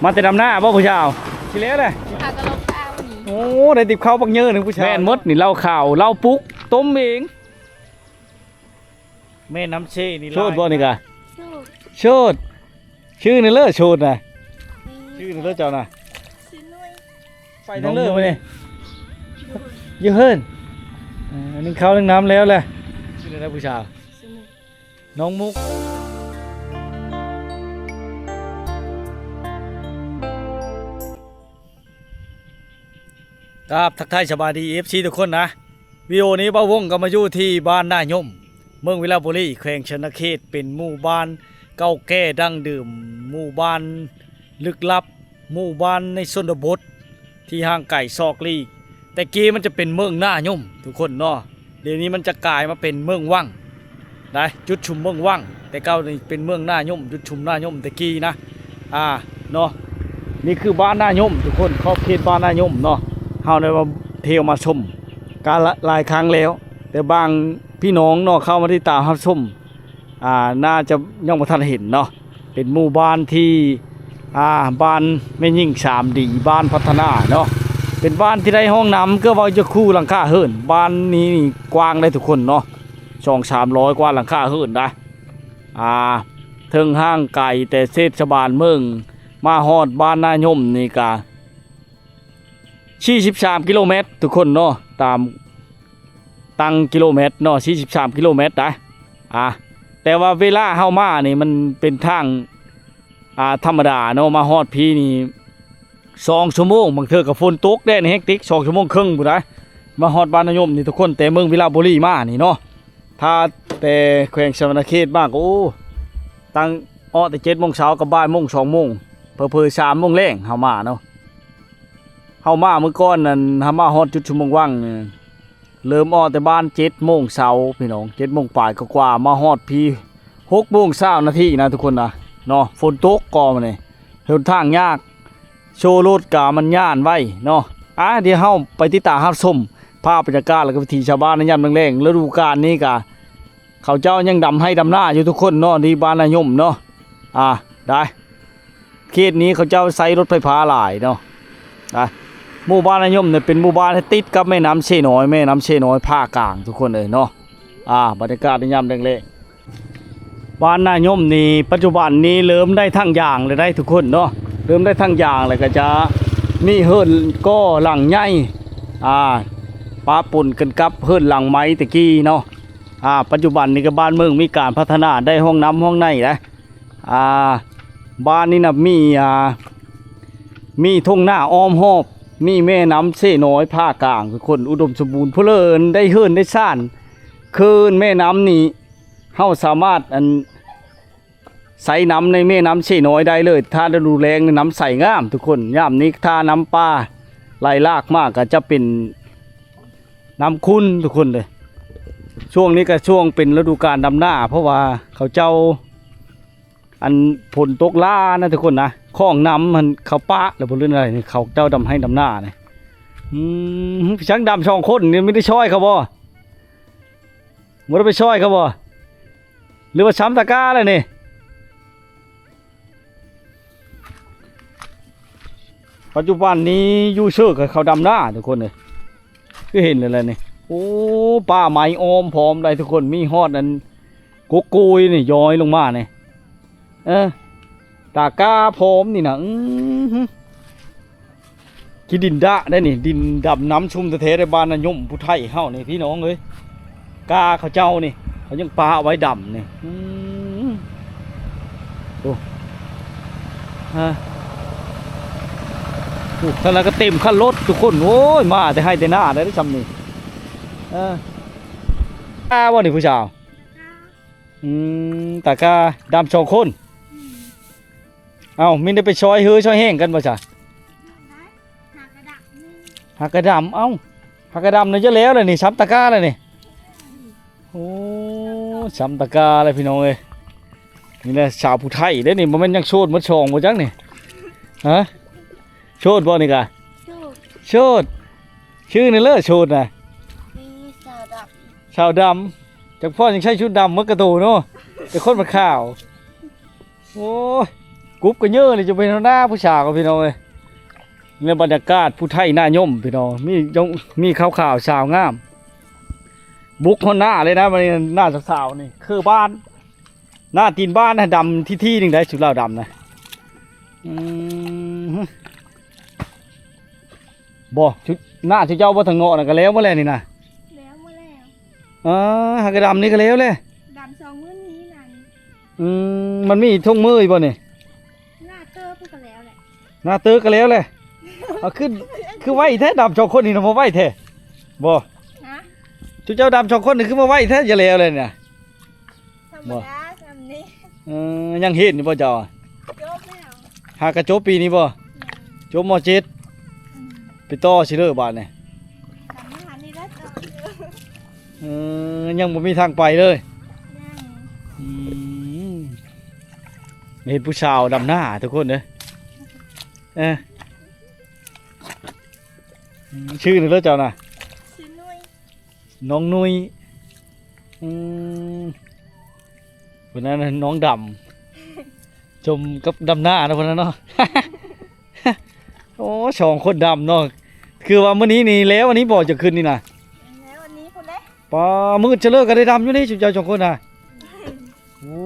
ມາແຕ່ດຳນາບໍ່ຜູ້ສາວ? ຊິແລ້ວແຫຼະ. ຫາກະລົງເອົານີ້. ໂອ້ ໄດ້ຕິບເຂົ້າບັກເຍີໜຶ່ງຜູ້ສາວ. ແມ່ນໝົດນີ້ ເຫຼົ້າຂາວ ເຫຼົ້າປຸກ ຕົ້ມເອງ. ແມ່ນ້ຳເຊນີ້ ໂສດບໍ່ນີ້ກະ? ໂສດ. ໂສດ. ຊື່ນີ້ເລີ ໂສດນະ. ອືມ ຊື່ນີ້ເລີເຈົ້ານະ. ຊື່ໜ່ວຍ. ໄປທາງເລີບໍ່ນີ້? ຢູ່ເຮືອນ. ເອີ ໜຶ່ງເຂົ້າໜຶ່ງນ້ຳແລ້ວແຫຼະ. ຊື່ນີ້ນະຜູ້ສາວ. ຊື່ໜ່ວຍ. ນ້ອງມຸກ. ກາບທັກທາຍສະບາຍດີ ເອັຟຊີ ທຸກຄົນນະ. ວິດີໂອນີ້ບ່າວວົງກໍມາຢູ່ທີ່ບ້ານນາຍົມ ເມືອງວິລະບູລີ ແຂວງສະຫວັນນະເຂດ. ເປັນໝູ່ບ້ານເກົ່າແກ່ດັ້ງເດີມ, ໝູ່ບ້ານລຶກລັບ, ໝູ່ບ້ານໃນຊົນນະບົດທີ່ຫ່າງໄກສອກຫຼີກ. ແຕ່ກີ້ມັນຈະເປັນເມືອງນາຍົມທຸກຄົນເນາະ, ດຽວນີ້ມັນຈະກາຍມາເປັນເມືອງວັງ. ໄດ້ ຈຸດຊຸມເມືອງວັງ ແຕ່ເກົ່ານີ້ເປັນເມືອງນາຍົມ, ຈຸດຊຸມນາຍົມແຕ່ກີ້ນະ. ອ່າ ເນາະ ນີ້ຄືບ້ານນາຍົມທຸກຄົນ, ຂອບເຂດບ້ານນາຍົມເນາະ. ເຮົາໄດ້ມາທ່ຽວມາຊົມກະຫຼາຍຄັ້ງແລ້ວ, ແຕ່ບາງພີ່ນ້ອງເນາະ ເຂົ້າມາຕິດຕາມຮັບຊົມ ອ່າ ໜ້າຈະຍັງບໍ່ທັນເຫັນເນາະ. ເປັນໝູ່ບ້ານທີ່ ອ່າ ບ້ານແມ່ຍິງສາມດີ ບ້ານພັດທະນາເນາະ, ເປັນບ້ານທີ່ໄດ້ຫ້ອງນ້ຳ ເກືອບວ່າຈະຄູ່ຫຼັງຄາເຮືອນ. ບ້ານນີ້ນີ້ກວ້າງໄດ໋ທຸກຄົນເນາະ, ສອງສາມຮ້ອຍກວ່າຫຼັງຄາເຮືອນໄດ໋. ອ່າ ເຖິງຫ່າງໄກແຕ່ເທດສະບານເມືອງ ມາຮອດບ້ານນາຍົມນີ້ກະສີ່ສິບສາມກິໂລແມັດທຸກຄົນເນາະ, ຕາມຕັ້ງກິໂລແມັດເນາະ, ສີ່ສິບສາມກິໂລແມັດໄດ໋. ອ່າ ແຕ່ວ່າເວລາເຮົາມານີ້ມັນເປັນທາງ ອ່າ ທຳມະດາເນາະ, ມາຮອດພີ້ນີ້ສອງຊົ່ວໂມງ, ບາງເທື່ອກໍຝົນຕົກແດ່ນີ້ແຮງຕິກ ສອງຊົ່ວໂມງເຄິ່ງພຸ້ນນະ. ມາຮອດບ້ານນາຍົມນີ້ທຸກຄົນ, ແຕ່ເມືອງວິລະບູລີມານີ້ເນາະ, ຖ້າແຕ່ແຂວງສະຫວັນນະເຂດມາກໍ ໂອ້ ຕັ້ງ ເອາະແຕ່ເຈັດໂມງເຊົ້າກັບບ່າຍໂມງ ສອງໂມງ ເຜີໆສາມໂມງແລງເຮົາມາເນາະ. ເຮົາມາມື້ກ່ອນນັ້ນ ເຮົາມາຮອດຈຸດຊຸມເມືອງວັງນີ້ ເລີ່ມອອກແຕ່ບ້ານເຈັດໂມງເຊົ້າພີ່ນ້ອງ, ເຈັດໂມງປາຍກວ່າໆ ມາຮອດພີ້ຫົກໂມງຊາວນາທີນະທຸກຄົນນະເນາະ. ຝົນຕົກກໍມື້ນີ້ ຫົນທາງຍາກ, ໂຊລົດກະມັນຢ້ານໄວ້ເນາະ. ອ່າ ດຽວເຮົາໄປຕິດຕາມຮັບຊົມພາບບັນຍາກາດ ແລະກະວິຖີຊາວບ້ານໃນຍາມແລງໆ. ລະດູການນີ້ກະ ເຂົາເຈົ້າຍັງດຳໄຮ່ດຳນາຢູ່ທຸກຄົນເນາະ ທີ່ບ້ານນາຍົມເນາະ. ອ່າ ໄດ້ ເຂດນີ້ເຂົາເຈົ້າໃຊ້ລົດໄຟຟ້າຫຼາຍເນາະ. ອ່າ ໝູ່ບ້ານນາຍົມນີ້ເປັນໝູ່ບ້ານທີ່ຕິດກັບແມ່ນ້ຳເຊນ້ອຍ, ແມ່ນ້ຳເຊນ້ອຍຜ່າກາງທຸກຄົນເອີຍເນາະ. ອ່າ ບັນຍາກາດໃນຍາມແລງໆ. ບ້ານນາຍົມນີ້ປັດຈຸບັນນີ້ເລີ່ມໄດ້ຖັງຢາງແລ້ວໄດ໋ທຸກຄົນເນາະ, ເລີ່ມໄດ້ຖັງຢາງແລ້ວກໍຈະມີເຮືອນກໍ່ຫຼັງໃຫຍ່ ອ່າ ປະປົນກັນກັບເຮືອນຫຼັງໄມ້ແຕ່ກີ້ເນາະ. ອ່າ ປັດຈຸບັນນີ້ກໍບ້ານເມືອງມີການພັດທະນາ ໄດ້ຫ້ອງນ້ຳຫ້ອງໃນແລ້ວ. ອ່າ ບ້ານນີ້ນະມີ ອ່າ ມີທົ່ງນາອ້ອມຮອບ, ມີແມ່ນ້ຳເຊນ້ອຍຜ່າກາງ ທຸກຄົນ ອຸດົມສົມບູນ. ຜູ້ເລີນໄດ້ເຮືອນໄດ້ຊານ ຄືແມ່ນ້ຳນີ້ ເຮົາສາມາດ ອັນ ໃຊ້ນ້ຳໃນແມ່ນ້ຳເຊນ້ອຍໄດ້ເລີຍ. ຖ້າລະດູແລ້ງນີ້ນ້ຳໃສງາມທຸກຄົນ, ຍາມນີ້ຖ້ານ້ຳປ່າໄຫຼຫຼາກມາກໍຈະເປັນນ້ຳຂຸ່ນທຸກຄົນເດີ. ຊ່ວງນີ້ກໍຊ່ວງເປັນລະດູການດຳນາ ເພາະວ່າເຂົາເຈົ້າ ອັນ ຝົນຕົກຫຼານະທຸກຄົນນະ, ຂອງນ້ຳຫັ້ນເຂົາປະແລ້ວບໍ່ ຫຼື ອັນໃດນີ້ ເຂົາເຈົ້າດຳໄຮ່ດຳນານີ້. ອືມ ຊ່າງດຳສອງຄົນນີ້ ມີແຕ່ຊ່ອຍເຂົາບໍ່? ບໍ່ໄດ້ໄປຊ່ອຍເຂົາບໍ່ ຫຼືວ່າຊ້ຳຕະກາແລ້ວນີ້? ປັດຈຸບັນນີ້ຢູ່ເຊີກເຂົາດຳນາທຸກຄົນເອີຍ, ຄືເຫັນແລ້ວນີ້. ໂອ້ ປ່າໄມ້ອ້ອມພ້ອມໄດ໋ທຸກຄົນ, ມີຮອດອັນກົກໂກຍນີ້ຍ້ອຍລົງມານີ້. ເອີ ຕາກ້າພ້ອມນີ້ນະ. ອື ຂີ້ດິນດະໄດ໋ນີ້, ດິນດຳນ້ຳຊຸ່ມແທ້ໆ ໃນບ້ານນາຍົມຜູ້ໄທເຮົານີ້ພີ່ນ້ອງເອີຍ. ກ້າເຂົາເຈົ້ານີ້ ເຂົາຍັງປະເອົາໄວ້ດຳນີ້. ອື ໂອ້ ຮະ ໂອ້ ທາງນັ້ນກໍເຕັມຄັນລົດທຸກຄົນ. ໂອ້ຍ ມາແຕ່ໄຮ່ແຕ່ນາໄດ໋ຊ່ຳນີ້. ເອີ ກ້າບໍ່ນີ້ຜູ້ສາວ? ອືມ ຕາກ້າດຳສອງຄົນ. ອືມ ເອົ້າ ມີແຕ່ໄປຊ່ອຍເຮີຊ່ອຍແຮງກັນບໍ່ຊະ? ຫາກະດຳ. ເອົ້າ ຫາກະດຳນະ ຈະແລ້ວແລ້ວນີ້ ຊ້ຳຕະກາແລ້ວນີ້. ໂອ້ ຊ້ຳຕະກາແລ້ວພີ່ນ້ອງເອີຍ. ນີ້ແຫຼະສາວຜູ້ໄທເດ້ນີ້, ບໍ່ແມ່ນຍັງໂສດໝົດສອງບໍ່ຈັກນີ້? ຮະ ໂສດບໍ່ນີ້ກະ? ໂສດ. ໂສດ. ຊື່ນີ້ເລີ ໂສດນະ. ມີສາວດຳ. ສາວດຳ. ຈັກພໍ່ຍັງໃສ່ຊຸດດຳໝົດກະໂຕເນາະ, ແຕ່ຄົນມັນຂາວ. ໂອ້ຍ ກຸບກະເຍີ້ນີ້ຈະເປັນຫົວໜ້າຜູ້ສາວ ພີ່ນ້ອງເອີຍ. ໃນບັນຍາກາດຜູ້ໄທນາຍົມ ພີ່ນ້ອງ ມີ ມີຂາວໆ ສາວງາມ ບຸກຮອດໜ້າເລີຍນະ. ບັດນີ້ໜ້າສາວໆ ນີ້ຄືບ້ານ ໜ້າຕີນບ້ານນະ ດຳທີໆ ໜຶ່ງໄດ໋ ຊຸດລາວດຳນະ. ອືມ ບໍ່ ຊຸດ ໜ້າຊຸດເຈົ້າບໍ່ ທາງເນາະນະ ກະແລ້ວໝົດແລ້ວນີ້ນະ? ແລ້ວໝົດແລ້ວ. ເອີ ຫາກະດຳນີ້ກະແລ້ວແຫຼະ ດຳສອງມື້ນີ້ນັ້ນ. ອືມ ມັນມີຖົງມືຢູ່ບໍ່ນີ້? ໜ້າເຕີບກະແລ້ວແຫຼະ ໜ້າເຕີບກະແລ້ວແຫຼະ. ເອົາ ຄື ຄືໄວແທ້ ດຳສອງຄົນນີ້ນະ ມາໄວແທ້. ບໍ່ ຮະ ຊຸດເຈົ້າດຳສອງຄົນນີ້ຄືມາໄວແທ້ ຈະແລ້ວແລ້ວນີ້ນະ. ທຳມະດາສ່ຳນີ້. ເອີ ຍັງຮຽນຢູ່ບໍ່ເຈົ້າ? ຈົບແລ້ວ. ຫາກະຈົບປີນີ້ບໍ່? ແມ່ນ. ຈົບ ມ.ເຈັດ. ອືມ ໄປຕໍ່ຊິເລີບາດນີ້. ທຳມະດານີ້ໄດ້ຕໍ່. ເອີ ຍັງບໍ່ມີທາງໄປເລີຍ. ຍັງ. ອືມ ເຫັນຜູ້ສາວດຳໜ້າທຸກຄົນເດີ. ເອີ ອືມ ຊື່ໜຶ່ງເດີເຈົ້ານະ? ຊື່ນຸ້ຍ. ນ້ອງນຸ້ຍ. ອືມ ຜູ້ນັ້ນນະ ນ້ອງດຳ ຈົມກັບດຳໜ້າເນາະ ຜູ້ນັ້ນເນາະ. ໂອ້ ສອງຄົນດຳເນາະ. ຄືວ່າມື້ນີ້ນີ້ແລ້ວ ອັນນີ້ບໍ່ຈະຂຶ້ນນີ້ນະ? ແລ້ວອັນນີ້ພຸ້ນແຫຼະ. ປາ ມືດຊະເລີກະໄດ້ດຳຢູ່ນີ້ ຊຸມເຈົ້າສອງຄົນນະ. ໂອ້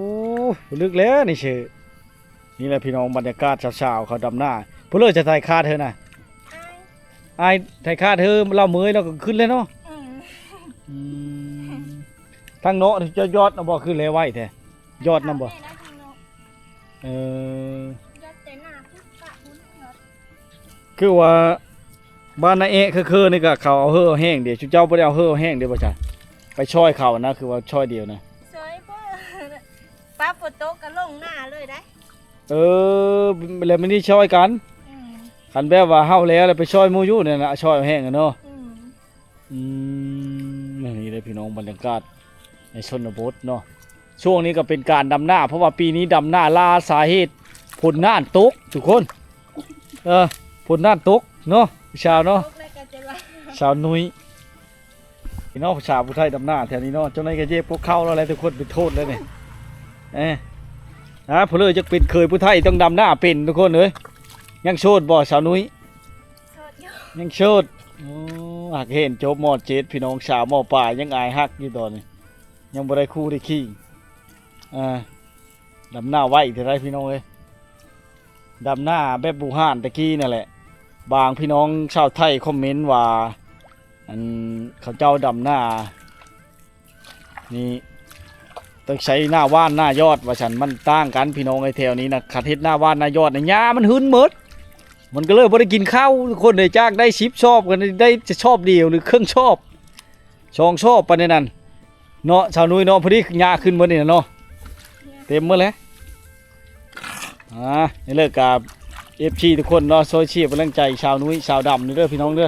ລຶກແລ້ວນີ້ເຊີ. ນີ້ແຫຼະພີ່ນ້ອງ ບັນຍາກາດສາວໆ ເຂົາດຳໜ້າ. ຜູ້ເລີກຈະໄຖຄາດເຮີນະ? ອ້າຍ ໄຖຄາດເຮີ ລາວເມື່ອຍລາວກະຂຶ້ນເລີຍເນາະ. ອືມ ອືມ ທາງເນາະເຈົ້າຍອດນຳບໍ່? ຄືແລໄວແທ້ ຍອດນຳບໍ່? ເອີ ຍອດແຕ່ໜ້າພຸ້ນ ປະພຸ້ນຍອດ. ຄືວ່າບ້ານນາແອະເຄີໆ ນີ້ກະເຂົາເອົາເຮີເອົາແຮງເດ ຊຸມເຈົ້າບໍ່ໄດ້ເອົາເຮີເອົາແຮງເດບໍ່ຊະ? ໄປຊ່ອຍເຂົານະ ຄືວ່າຊ່ອຍດຽວນະ. ຊ່ອຍບໍ່ ປາຝົນຕົກກະລົງໜ້າເລີຍໄດ໋. ເອີ ແລ້ວມື້ນີ້ຊ່ອຍກັນ. ອືມ ຄັນແບບວ່າເຮົາແລ້ວ ແລ້ວໄປຊ່ອຍໝູ່ຢູ່ນີ້ນະ ຊ່ອຍເອົາແຮງນະເນາະ. ອືມ ອືມ ນີ້ເດີພີ່ນ້ອງ ບັນຍາກາດໃນຊົນນະບົດເນາະ. ຊ່ວງນີ້ກະເປັນການດຳໜ້າ ເພາະວ່າປີນີ້ດຳໜ້າຫຼ້າສາເຫດ ຝົນໜ້ານຕົກທຸກຄົນ. ເອີ ຝົນໜ້ານຕົກເນາະ ສາວເນາະ. ສາວນຸ້ຍ. ພີ່ນ້ອງ ສາວຜູ້ໄທດຳໜ້າແຖວນີ້ເນາະ ຈັ່ງໃດກະເຈັບຫົວເຂົ່າແລ້ວແຫຼະທຸກຄົນ ເປັນໂທດແລ້ວນີ້. ເອີ ອາ ຜູ້ເລີກຢາກເປັນເຂີຍຜູ້ໄທຕ້ອງດຳໜ້າເປັນທຸກຄົນເອີຍ. ຍັງໂສດບໍ່ສາວນຸ້ຍ? ໂສດຢູ່ ຍັງໂສດ. ໂອ້ ຫາກຮຽນຈົບ ມ.ເຈັດ ພີ່ນ້ອງ ສາວ ມ.ປາຍ ຍັງອາຍຮັກຢູ່ຕອນນີ້ ຍັງບໍ່ໄດ້ຄູ່ໄດ້ຄີງ. ອາ ດຳໜ້າໄວແທ້ໄດ໋ພີ່ນ້ອງເອີຍ ດຳໜ້າແບບບູຮານແຕ່ກີ້ນັ້ນແຫຼະ. ບາງພີ່ນ້ອງຊາວໄທຄອມເມັນວ່າ ອັນ ເຂົາເຈົ້າດຳໜ້ານີ້ຕ້ອງໃຊ້ໜ້າຫວ່ານໜ້າຢອດວ່າຊັ້ນ ມັນຕ່າງກັນພີ່ນ້ອງເອີຍ. ແຖວນີ້ນະ ຄັນເຮັດໜ້າຫວ່ານໜ້າຢອດນະ ຫຍ້າມັນຫຶນໝົດ ມັນກະເລີຍບໍ່ໄດ້ກິນເຂົ້າ. ຄົນໃດຈາກໄດ້ສິບຊອບ ກະໄດ້ຊອບດຽວ ຫຼື ເຄິ່ງຊອບ ສອງຊອບປານໃດນັ້ນເນາະ ສາວນຸ້ຍເນາະ. ພໍດີຫຍ້າຂຶ້ນໝົດນີ້ນະເນາະ ເຕັມໝົດແລ້ວ. ອາ ນີ້ເລີກກັບ ເອັຟຊີ ທຸກຄົນເນາະ ຊ່ອຍເຊຍກຳລັງໃຈສາວນຸ້ຍ ສາວດຳນີ້ເດີພີ່ນ້ອງເດີ.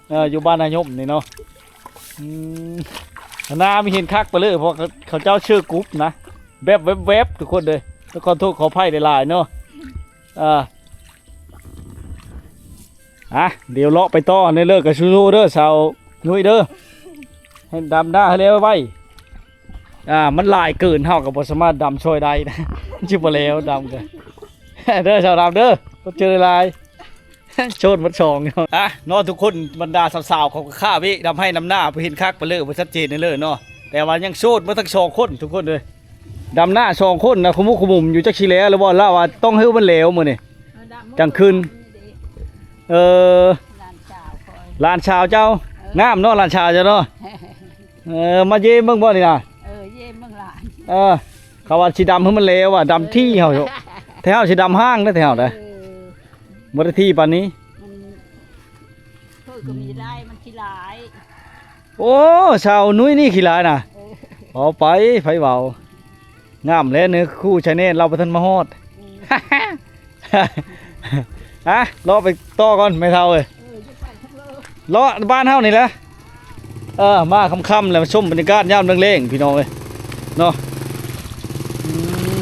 ເອີ ຢູ່ບ້ານນາຍົມນີ້ເນາະ. ອືມ ໜ້າມີເຫັນຄັກໄປເລີຍ ເພາະເຂົາເຈົ້າເຊີກຸບນະ ແບບແວບໆ ທຸກຄົນເດີ. ແລ້ວຂໍໂທດຂໍອະໄພຫຼາຍໆເນາະ. ເອີ ອາ ດຽວເລາະໄປຕໍ່ ໃນເລີກກະສູ້ໆເດີ ສາວນຸ້ຍເດີ ໃຫ້ດຳໜ້າໃຫ້ແລ້ວໄວ. ອາ ມັນຫຼາຍເກີນ ເຮົາກະບໍ່ສາມາດດຳຊ່ອຍໄດ້ນະ ມັນຊິບໍ່ແລ້ວດຳກະ ເດີ ສາວດຳເດີ ຂອບໃຈຫຼາຍໆ. ໂສດໝົດສອງ. ອາ ເນາະທຸກຄົນ ບັນດາສາວໆ ເຂົາກະຄາເວະດຳໄຮ່ດຳນາ ບໍ່ເຫັນຄັກໄປເລີຍ ບໍ່ຊັດເຈນເລີຍເນາະ. ແຕ່ວ່າຍັງໂສດໝົດທັງສອງຄົນທຸກຄົນເລີຍ. ດຳນາສອງຄົນນະ ຂະມຸກຂະມຸມຢູ່ ຈັກຊິແລ້ວຫຼືບໍ່ ລາວວ່າຕ້ອງໃຫ້ມັນແລ້ວມື້ນີ້ ເອີ ດຳ ກາງຄືນ. ເອີ ຫຼານສາວຂ້ອຍ ຫຼານສາວເຈົ້າ. ເອີ ງາມເນາະ ຫຼານສາວເຈົ້າເນາະ. ເອີ ມາຢ້ຽມເບິ່ງບໍ່ນີ້ນະ? ເອີ ຢ້ຽມເບິ່ງຫຼານ. ເອີ ເຂົາວ່າຊິດຳໃຫ້ມັນແລ້ວວ່າ ດຳທີ່ເຮົາ ແທ້ເຮົາຊິດຳຫ້າງເດີ ແທ້ເຮົາເດີ. ເອີ ບໍ່ໄດ້ທີ່ປານນີ້ ມັນ ເພິ່ນກະມີໄດ້ ມັນຂີ້ຫຼາຍ. ໂອ້ ສາວນຸ້ຍນີ້ຂີ້ຫຼາຍນະ. ເອີ ເວົ້າໄປ ໃຜເວົ້າ ງາມແລ້ວ ເນື້ອຄູ່ຊາຍແນນລາວບໍ່ທັນມາຮອດ. ອືມ ຮະ ເລາະໄປຕໍ່ກ່ອນແມ່ເຖົ້າເອີຍ. ເອີ ເລາະບ້ານເຮົານີ້ແຫຼະ. ເອີ ມາຄ່ຳໆ ແລ້ວມາຊົມບັນຍາກາດຍາມແລງໆ ພີ່ນ້ອງເອີຍເນາະ. ອືມ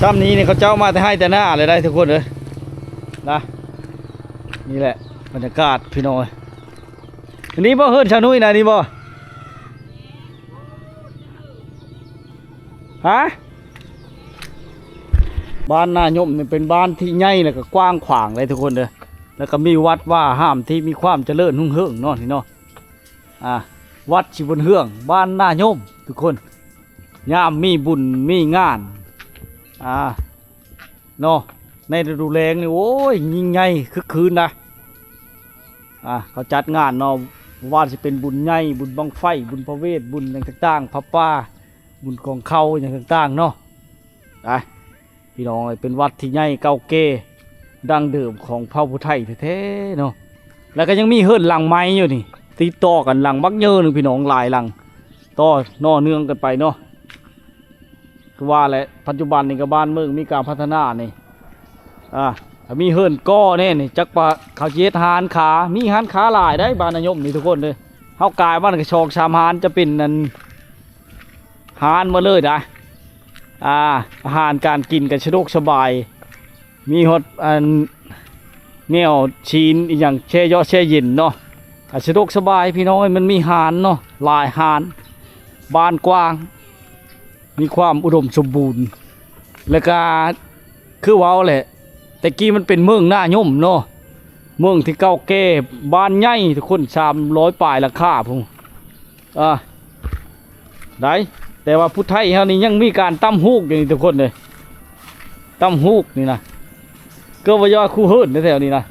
ຊ່ຳນີ້ນີ້ເຂົາເຈົ້າມາແຕ່ໄຮ່ແຕ່ນາເລີຍໄດ໋ທຸກຄົນເອີຍນະ. ນີ້ແຫຼະບັນຍາກາດພີ່ນ້ອງເອີຍ. ອັນນີ້ບໍ່ເຮືອນສາວນຸ້ຍນະ ນີ້ບໍ່? ຮະ? ບ້ານນາຍົມນີ້ເປັນບ້ານທີ່ໃຫຍ່ ແລ້ວກໍກວ້າງຂວາງເລີຍທຸກຄົນເດີ ແລ້ວກໍມີວັດວາອາຮາມທີ່ມີຄວາມຈະເລີນຮຸ່ງເຮືອງເນາະນີ້ເນາະ. ອ່າ ວັດສີບຸນເຮືອງ ບ້ານນາຍົມທຸກຄົນ ຍາມມີບຸນມີງານ ອ່າ ເນາະ ໃນລະດູແລ້ງນີ້ ໂອ້ຍ ຍິ່ງໃຫຍ່ຄຶກຄື້ນນະ. ອ່າ ເຂົາຈັດງານເນາະ ບໍ່ວ່າຊິເປັນບຸນໃຫຍ່ ບຸນບັ້ງໄຟ ບຸນພະເວດ ບຸນຫຍັງຕ່າງໆ ຜ້າປ່າ ບຸນກອງເຂົ້າຫຍັງຕ່າງໆເນາະ. ໄປ ພີ່ນ້ອງເອີຍ ເປັນວັດທີ່ໃຫຍ່ເກົ່າແກ່ດັ້ງເດີມຂອງເຜົ່າຜູ້ໄທແທ້ໆເນາະ. ແລ້ວກໍຍັງມີເຮືອນຫຼັງໃໝ່ຢູ່ນີ້ ຕິດຕໍ່ກັນຫຼັງບັກເຍີໜຶ່ງ ພີ່ນ້ອງ ຫຼາຍຫຼັງ ຕໍ່ເນື່ອງກັນໄປເນາະ. ຄືວ່າແຫຼະ ປັດຈຸບັນນີ້ກໍບ້ານເມືອງມີການພັດທະນານີ້ ອ່າ ກໍມີເຮືອນກໍ່ແນ່ນີ້ ຈັກວ່າເຂົາຊິເຮັດຮ້ານຄ້າ ມີຮ້ານຄ້າຫຼາຍໃດ໋ ບ້ານນາຍົມນີ້ທຸກຄົນເດີ. ເຮົາກາຍມັນກໍສອງສາມຮ້ານ ຈະເປັນອັນ ຮ້ານໝົດເລີຍນະ. ອ່າ ອາຫານການກິນກໍສະດວກສະບາຍ ມີຮອດອັນແນວຊີ້ນອີ່ຫຍັງແຊ່ເຍາະແຊ່ເຢັນເນາະ ກໍສະດວກສະບາຍພີ່ນ້ອງເອີຍ. ມັນມີຮ້ານເນາະ ຫຼາຍຮ້ານ ບ້ານກວ້າງ ມີຄວາມອຸດົມສົມບູນ ແລ້ວກະຄືເວົ້າແຫຼະ ແຕ່ກີ້ມັນເປັນເມືອງນາຍົມເນາະ ເມືອງທີ່ເກົ່າແກ່ ບ້ານໃຫຍ່ທຸກຄົນ ສາມຮ້ອຍປາຍຫຼັງຄາພຸ້ນ. ອ່າ ໄດ້ ແຕ່ວ່າຜູ້ໄທເຮົານີ້ຍັງມີການຕຳຫູກຢູ່ນີ້ທຸກຄົນເດີ ຕຳຫູກນີ້ນະ ເກີດວ່າຢອດຄູ່ເຮີນແຖວນີ້ນະ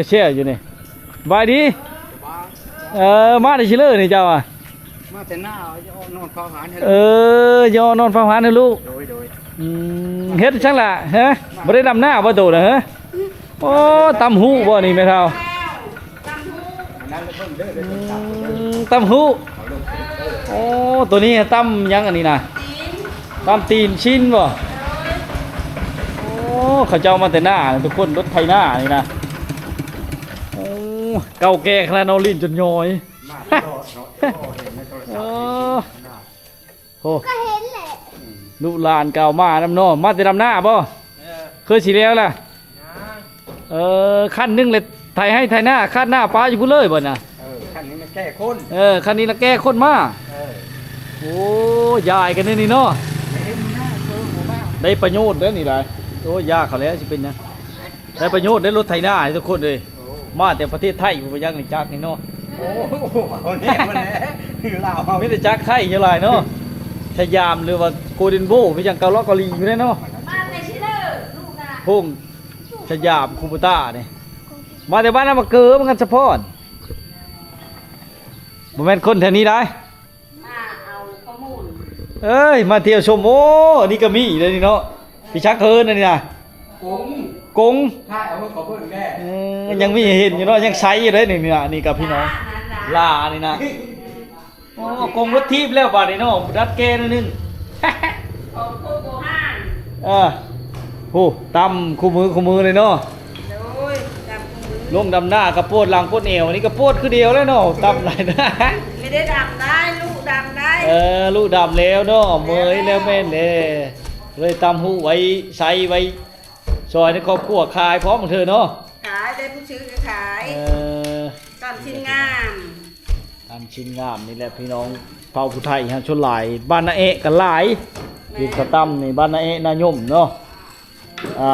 ແຊ່ໆຢູ່ນີ້. ສະບາຍດີ ເອີ ມາແຕ່ໃສເລີນີ້ເຈົ້າອະ? ມາແຕ່ນາ ຢາກອອກນອນເຝົ້າຮ້ານໃຫ້ ເອີ ຢາກອອກນອນເຝົ້າຮ້ານໃຫ້ລູກ. ໂດຍ ໂດຍ. ອືມ ເຮັດຈັ່ງລະ ຮະ ບໍ່ໄດ້ດຳນາບໍ່ໂຕນະ ຮະ? ໂອ້ ຕຳຫູກບໍ່ນີ້ແມ່ເຖົ້າ? ຕຳຫູກ ອືມ ຕຳຫູກ. ໂອ້ ໂຕນີ້ຕຳຫຍັງອັນນີ້ນະ? ຕຳຕີນຊິ້ນບໍ່? ໂອ້ ເຂົາເຈົ້າມາແຕ່ນາທຸກຄົນ ລົດໄຖນານີ້ນະ. ໂອ້ ເກົ່າແກ່ຂະໜາດເນາະ ຫຼິ້ນຈົນຍ້ອຍ. ມາຕະຫຼອດເນາະ ເອີ ໂອ້ ກໍເຫັນແຫຼະ ອືມ ລູກຫຼານກໍເອົາມານຳເນາະ. ມາແຕ່ດຳນາບໍ່? ເອີ ເຄີຍຊິແລ້ວລະ? ຍັງ. ເອີ ຄັນໜຶ່ງລະໄຖໄຮ່ໄຖນາ ຄາດໜ້າປາຢູ່ພຸ້ນເລີຍບໍ່ນະ? ເອີ ຄັນນີ້ລະແກ່ຄົນ ເອີ ຄັນນີ້ລະແກ່ຄົນມາ. ເອີ ໂອ້ ຢາຍກັນແນວນີ້ເນາະ ໄດ້ປະໂຫຍດເດ້ນີ້ໄດ໋. ໂອ້ ຢາເຂົາແລ້ວ ຊິເປັນຫຍັງ? ໄດ້ປະໂຫຍດໄດ້ລົດໄຖນາໃຫ້ທຸກຄົນເລີຍ. ໂອ້ ມາແຕ່ປະເທດໄທ ບໍ່ຢາກຮູ້ຈັກນີ້ເນາະ. ໂອ້ ເອົາແນ່ ແນ່ ລາວເຮົາ ມີແຕ່ຈັກໄທຢູ່ຫຼາຍເນາະ. ສະຫຍາມ ຫຼືວ່າໂກລເດັນໂບ ມີຫຍັງເກົາລັອກເກົາຫຼີຢູ່ເດ້ເນາະ. ມາແຕ່ຊິເລີ ລູກນະ ໂຮງສະຫຍາມຄູໂບຕ້ານີ້. ມາແຕ່ບ້ານນາມະເກີ ມັນກັນສະພອນ ບໍ່ແມ່ນຄົນແຖວນີ້ໄດ໋. ມາເອົາຂໍ້ມູນ ເອີຍ ມາທ່ຽວຊົມ. ໂອ້ ອັນນີ້ກໍມີເດ້ນີ້ເນາະ ພີ່ຊັກເຮີນອັນນີ້ນະ ກົງ ກົງ ຖ່າຍເອົາໃຫ້ເຂົາເບິ່ງແດ່. ເອີ ຍັງມີໃຫ້ເຫັນຢູ່ເນາະ ຍັງໃຊ້ຢູ່ເດ້ນີ້ນະ. ນີ້ກໍພີ່ນ້ອງ ຫຼານີ້ນະ. ໂອ້ ກົງລົດຖີບແລ້ວບາດນີ້ເນາະ ດັດແກ່ໜ້ອຍໜຶ່ງ ຂອງໂກໂກຮານ. ເອີ ໂອ້ ຕຳຄູ່ມື້ຄູ່ມື້ເລີຍເນາະ. ໂດຍ ຕຳຄູ່ມື້ ລົງດຳນາກໍປວດຫຼັງປວດແອວ ອັນນີ້ກໍປວດຄືດຽວແລ້ວເນາະ ຕຳຫຼາຍນະ. ໄມ່ໄດ້ດຳໄດ້ ລູກດຳໄດ້. ເອີ ລູກດຳແລ້ວເນາະ ເມີຍແລ້ວແມ່ນແຫຼະ ເລີຍຕຳຫູກໄວ້ໃຊ້ໄວ້ຊ່ອຍໃນຄອບຄົວ ຂາຍພ້ອມເທື່ອເນາະ. ຂາຍ ໄດ້ຜູ້ຊື້ກໍຂາຍ. ເອີ ຕຳຊິ້ນງາມ ຕຳຊິ້ນງາມນີ້ແຫຼະພີ່ນ້ອງ ເຜົ່າຜູ້ໄທເຮົາສ່ວນຫຼາຍ ບ້ານນາແອະກໍຫຼາຍ. ແມ່ນ ເຮັດເຂົ້າຕຳນີ້ ບ້ານນາແອະນາຍົມເນາະ. ອ່າ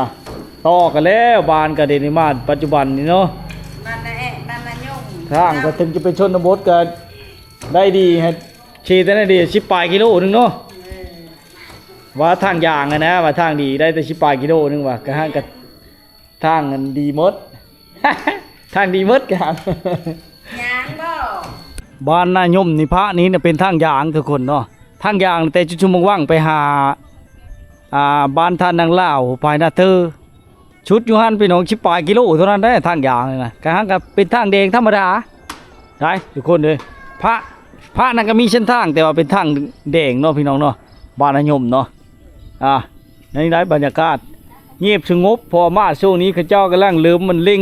ຕໍ່ກັນແລ້ວ ບ້ານກໍໄດ້ມາປັດຈຸບັນນີ້ເນາະ ບ້ານນາແອະ ບ້ານນາຍົມ. ທາງກໍເຖິງຈະເປັນຊົນນະບົດກໍໄດ້ດີ ໃຫ້ຂີ່ແຕ່ນັ້ນດີ ສິບປາຍກິໂລໜຶ່ງເນາະ. ເອີ ວ່າທາງຢ່າງຫັ້ນນະ ວ່າທາງດີໄດ້ແຕ່ສິບປາຍກິໂລໜຶ່ງວ່າ ກະຫັ້ນກະ ທາງນັ້ນດີໝົດ ທາງດີໝົດກະຫັ້ນ. ຍ່າງບໍ່? ບ້ານນາຍົມນີ້ ພະນີ້ນະເປັນທາງຢ່າງທຸກຄົນເນາະ ທາງຢ່າງແຕ່ຈຸດຊຸມວັງໄປຫາ ອ່າ ບ້ານທ່ານນາງລາວ ພາຍນາເທີ ຊຸດຢູ່ຫັ້ນພີ່ນ້ອງ ສິບປາຍກິໂລເທົ່ານັ້ນເດ້ ທາງຢ່າງນີ້ນະ. ກະຫັ້ນກະເປັນທາງແດງທຳມະດາໄດ໋ທຸກຄົນເອີຍ. ພະ ພະນັ້ນກະມີເສັ້ນທາງ ແຕ່ວ່າເປັນທາງແດງເນາະພີ່ນ້ອງເນາະ ບ້ານນາຍົມເນາະ. ອ່າ ໃນໄດ້ບັນຍາກາດງຽບສະຫງົບ ເພາະວ່າມາຊ່ວງນີ້ເຂົາເຈົ້າກຳລັງເລີ່ມມັນເລັ່ງ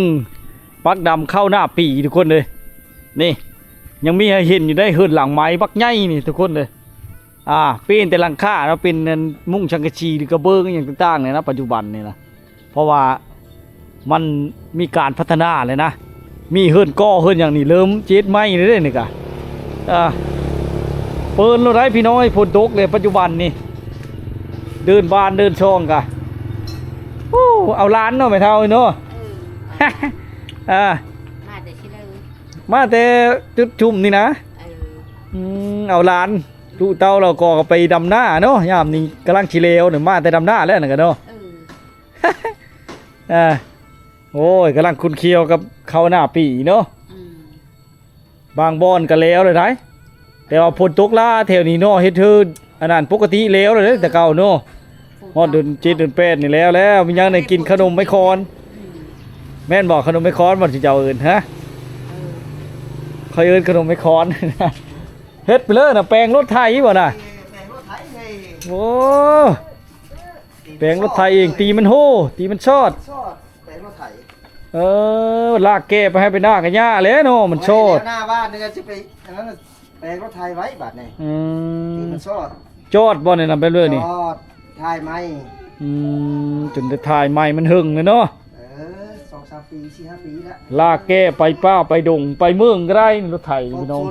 ປັກດຳເຂົ້າໜ້າປີທຸກຄົນເອີຍ. ນີ້ ຍັງມີໃຫ້ເຫັນຢູ່ໄດ໋ ເຮືອນຫຼັງໃໝ່ບັກໃຫຍ່ນີ້ທຸກຄົນເອີຍ. ອ່າ ປ່ຽນແຕ່ຫຼັງຄາເນາະ ເປັນອັນມຸ້ງສັງກະສີ ຫຼື ກະເບື້ອງອີ່ຫຍັງຕ່າງໆນີ້ນະ ປັດຈຸບັນນີ້ນະ ເພາະວ່າມັນມີການພັດທະນາແລ້ວນະ ມີເຮືອນກໍ່ເຮືອນຫຍັງນີ້ ເລີ່ມເຮັດໃໝ່ແລ້ວເດ້ນີ້ກະ. ອ່າ ເປີນໂລດໄດ໋ພີ່ນ້ອງເອີຍ ຝົນຕົກເລີຍປັດຈຸບັນນີ້ ເດີ່ນບ້ານເດີ່ນຊ່ອງກະ ເອົາຫຼານເນາະ ແມ່ເຖົ້າເນາະ. ເອີ ອ່າ ມາແຕ່ຊິເລີ ມາແຕ່ຈຸດຊຸມນີ້ນະ. ເອີ ອືມ ເອົາຫຼານ ລູກເຕົ້າລາວກໍໄປດຳນາເນາະ. ຍາມນີ້ກຳລັງຊິແລ້ວນີ້ ມາແຕ່ດຳນາແລ້ວນັ້ນກະເນາະ. ເອີ ອ່າ ໂອ້ຍ ກຳລັງຂຸດຂຽວກັບເຂົ້າໜ້າປີເນາະ. ອືມ ບາງບ່ອນກໍແລ້ວແລ້ວໄດ໋ ແຕ່ວ່າຝົນຕົກຫຼາແຖວນີ້ເນາະ ເຮັດເທີ ອັນນັ້ນ ປົກກະຕິແລ້ວແລ້ວເດ້ ແຕ່ເກົ່າເນາະ. ຮອດເດືອນເຈັດເດືອນແປດນີ້ແລ້ວແລ້ວ. ມີຫຍັງໄດ້ກິນຂະໜົມໄມ້ຄອນ? ອືມ ແມ່ນບໍ່? ຂະໜົມໄມ້ຄອນບໍ່ ທີ່ເຈົ້າເອີ້ນ ຮະ? ເອີ ຂ້ອຍເອີ້ນຂະໜົມໄມ້ຄອນ. ເຮັດໄປເລີຍນະ ແປງລົດໄຖບໍ່ນະ? ແປງລົດໄຖເລີຍ. ໂອ້ ແປງລົດໄຖເອງ ຕີມັນໂຮ ຕີມັນຊອດ ຊອດ ແປງລົດໄຖ. ເອີ ລາກແກ້ໄປໄຮ່ໄປນາກະຍາແຫຼະເນາະ ມັນຊອດ. ແລ້ວໜ້າບ້ານນີ້ກໍຊິໄປ ອັນນັ້ນ ແປງລົດໄຖໄວ້ບາດນີ້. ອືມ ທີ່ມັນຊອດ ຈອດບໍ່ນີ້ນະ ແປງເລີຍນີ້? ຈອດ ຖ່າຍໄມ້. ອືມ ຈົນໄດ້ຖ່າຍໄມ້ ມັນເຫິງແລ້ວເນາະ. ເອີ ສອງສາມປີ ສີ່ຫ້າປີແລ້ວ. ລາກແກ້ໄປປ່າໄປດົງໄປເມືອງກໍໄດ້ ລົດໄຖ ພີ່ນ້ອງ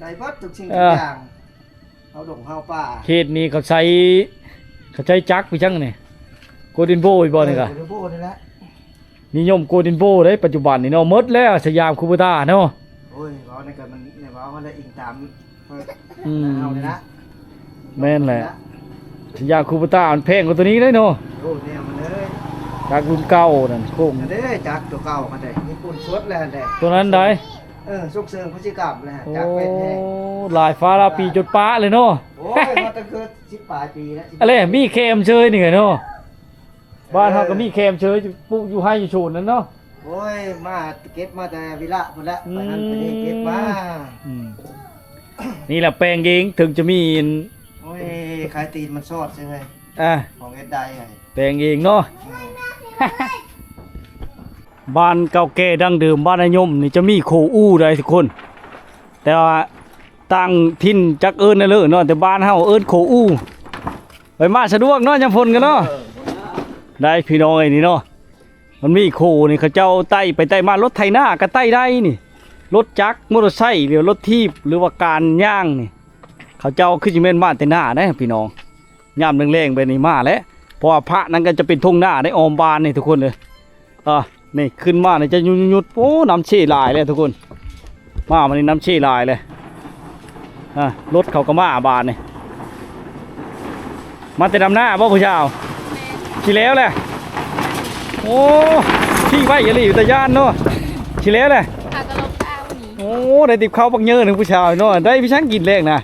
ໄດ້ເບິດທຸກສິ່ງທຸກຢ່າງ. ເຮົາດົງເຮົາປ່າ ເຂດນີ້ເຂົາໃຊ້ ເຂົາໃຊ້ຈັກຄືຫຍັງນີ້? ໂກເດນໂບອີກບໍ່ນີ້ກະ? ເອີ ໂກເດນໂບນີ້ແຫຼະ. ນິຍົມໂກເດນໂບເດ້ປັດຈຸບັນນີ້ເນາະ. ໝົດແລ້ວສະຫຍາມຄູເປີຕາເນາະ. ໂອ້ຍ ເວົ້ານີ້ກະມັນ ເວົ້າຫັ້ນແຫຼະ ອີງຕາມ ອືມ ເຮົານີ້ລະ. ແມ່ນແຫຼະ ສະຫຍາມຄູເປີຕາມັນແພງກວ່າໂຕນີ້ເດ້ເນາະ. ໂອ້ ແນວມັນເອີຍ ຈັກລຸ້ນເກົ່ານັ້ນໂຄ້ງ ອັນເດ້ ຈັກໂຕເກົ່າຫັ້ນເດ້ ຍີ່ປຸ່ນສົດແລ້ວຫັ້ນເດ້ ໂຕນັ້ນໃດ. ເອີ ສຸກເສີມພະຈິກຳແລ້ວ ໂອ້ ຈັກເປັນແຮງ ຫຼາຍຟ້າຫຼາຍປີຈົນປະເລີຍເນາະ. ໂອ້ຍ ມາຕັ້ງເກີດສິບປາຍປີແລ້ວ. ອັນແລະ ມີແຄມເຊີຍນີ້ເນາະ. ເອີ ບ້ານເຮົາກໍມີແຄມເຊີຍ ປູກຢູ່ໄຮ່ຢູ່ສວນນັ້ນເນາະ. ໂອ້ຍ ມາເກັບມາແຕ່ວິລະພຸ້ນແຫຼະ ອືມ ໄປຫັ້ນໄປນີ້ເກັບມາ. ອືມ ນີ້ແຫຼະແປງເອງ ເຖິງຈະມີ ໂອ້ຍ ຂາຍຕີນມັນຊອດເຊີຍ ອ່າ ຂອງເຮັດໄດ້ ແປງເອງເນາະ. ອືມ ບ້ານເກົ່າແກ່ດັ້ງເດີມ ບ້ານນາຍົມນີ້ຈະມີໂຄອູໄດ໋ທຸກຄົນ ແຕ່ວ່າຕ່າງຖິ່ນຈັກເອີ້ນແນວເລີເນາະ ແຕ່ບ້ານເຮົາເອີ້ນໂຄອູ. ໄປມາສະດວກເນາະ ຍາມຝົນກັນເນາະ. ເອີ ໄດ້ພີ່ນ້ອງເອີຍ ນີ້ເນາະ ມັນມີໂຄນີ້ ເຂົາເຈົ້າໄຕ່ໄປໄຕ່ມາ ລົດໄຖນາກໍໄຕ່ໄດ້ນີ້ ລົດຈັກ ມໍເຕີໄຊ ຫຼືລົດຖີບ ຫຼືວ່າການຍ່າງນີ້ ເຂົາເຈົ້າຄືຊິແມ່ນມາແຕ່ໜ້າເດ້ພີ່ນ້ອງ. ຍາມແລງໆແບບນີ້ມາແຫຼະ ເພາະວ່າພະນັ້ນກໍຈະເປັນທົ່ງນາໄດ້ ອ້ອມບ້ານນີ້ທຸກຄົນເດີ. ອ່າ ນີ້ຂຶ້ນມານີ້ຈະຢຸດໆ ໂອ້ ນ້ຳເຊຫຼາຍແລ້ວທຸກຄົນ. ມາບາດນີ້ນ້ຳເຊຫຼາຍເລີຍ. ອ່າ ລົດເຂົາກໍມາບາດນີ້. ມາແຕ່ດຳນາບໍ່ຜູ້ສາວ? ແມ່ນ. ຊິແລ້ວແຫຼະ. ໂອ້ ທີ່ໄວ້ອີ່ຫຼີ ຕາຢ້ານເນາະ. ຊິແລ້ວແຫຼະ. ພາກັນລົງເອົານີ້. ໂອ້ ໄດ້ຕິບເຂົ້າບັກເຍີໜຶ່ງຜູ້ສາວເນາະ. ໄດ້ໄປສັງກິນແລງນະ?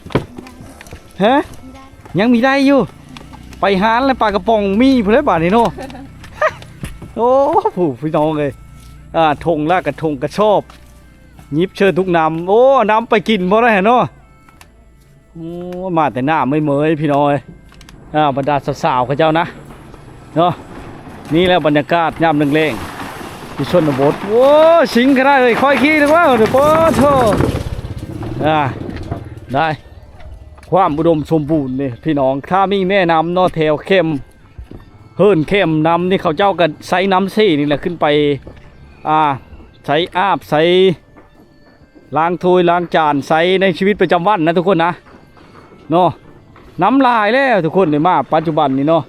ຮະ? ຍັງມີໄດ້ຢູ່ ໄປຮ້ານແລ້ວປາກະປ໋ອງມີພຸ້ນແຫຼະບາດນີ້ເນາະ. ໂອ້ ຜູ້ ພີ່ນ້ອງເອີຍ ອ່າ ຖົງລະກະຖົງກະສອບ ຫຍິບເຊີທຸກນ້ຳ. ໂອ້ ນ້ຳໄປກິນບໍ່ໄດ້ຫັ້ນເນາະ. ໂອ້ ມາແຕ່ໜ້າເມີຍໆ ພີ່ນ້ອງເອີຍ. ອ່າ ບັນດາສາວໆ ເຂົາເຈົ້ານະ ເນາະ. ນີ້ແຫຼະບັນຍາກາດຍາມແລງໆ ທີ່ຊົນນະບົດ. ໂອ້ ສິງຂະໜາດເລີຍ ຄ່ອຍຂີ່ດີກວ່າ ໂອ້ໂທ້. ອ່າ ໄດ້ ຄວາມອຸດົມສົມບູນເດ້ພີ່ນ້ອງ. ຖ້າມີແມ່ນ້ຳເນາະ ແຖວແຄມ ເຫີນແຄມນ້ຳນີ້ ເຂົາເຈົ້າກໍໃຊ້ນ້ຳເຊນີ້ແຫຼະຂຶ້ນໄປ ອ່າ ໃຊ້ອາບ ໃຊ້ລ້າງຖ້ວຍລ້າງຈານ ໃຊ້ໃນຊີວິດປະຈຳວັນນະທຸກຄົນນະ ເນາະ. ນ້ຳຫຼາຍແລ້ວທຸກຄົນ ໄດ້ມາປັດຈຸບັນນີ້ເນາະ.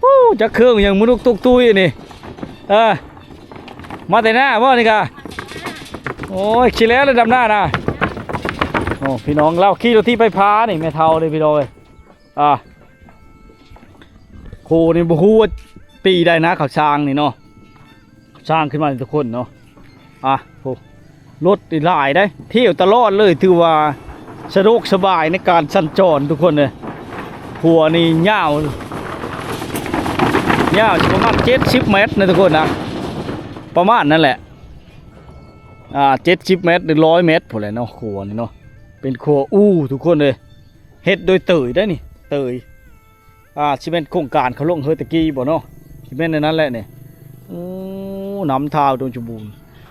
ໂອ້ ຈັກເຄື່ອງຫຍັງ ມະນຸກຕຸກຕຸ້ຍນີ້. ເອີ ມາແຕ່ໜ້າບໍ່ນີ້ກະ? ໂອ້ຍ ຂີ່ແລ້ວແຫຼະດຳໜ້ານະ. ໂອ້ ພີ່ນ້ອງ ລາວຂີ່ລົດຖີບໄຟຟ້ານີ້ ແມ່ເຖົ້າເດ້ພີ່ນ້ອງເອີຍ. ອ່າ ໂຄນີ້ບໍ່ຮູ້ວ່າປີໃດນະ ເຂົາສ້າງນີ້ເນາະ ສ້າງຂຶ້ນມາໃຫ້ທຸກຄົນເນາະ. ອ່າ ໂອ້ ລົດນີ້ຫຼາຍເດ້ ທ່ຽວຕະຫຼອດເລີຍ ຖືວ່າສະດວກສະບາຍໃນການສັນຈອນທຸກຄົນເອີຍ. ຂົວນີ້ຍາວ ຍາວຊິປະມານເຈັດສິບແມັດນະທຸກຄົນນະ ປະມານນັ້ນແຫຼະ. ອ່າ ເຈັດສິບແມັດ ຫຼື ຮ້ອຍແມັດພຸ້ນແຫຼະເນາະ ຂົວນີ້ເນາະ. ເປັນຂົວອູ້ທຸກຄົນເອີຍ ເຮັດໂດຍເຕີຍໄດ໋ນີ້ ເຕີຍ. ອ່າ ຊິແມ່ນໂຄງການເຂົາລົງເຮີຕະກີ້ບໍ່ເນາະ ຊິແມ່ນແນວນັ້ນແຫຼະນີ້. ໂອ້ ນ້ຳທ່າອຸດົມສົມບູນ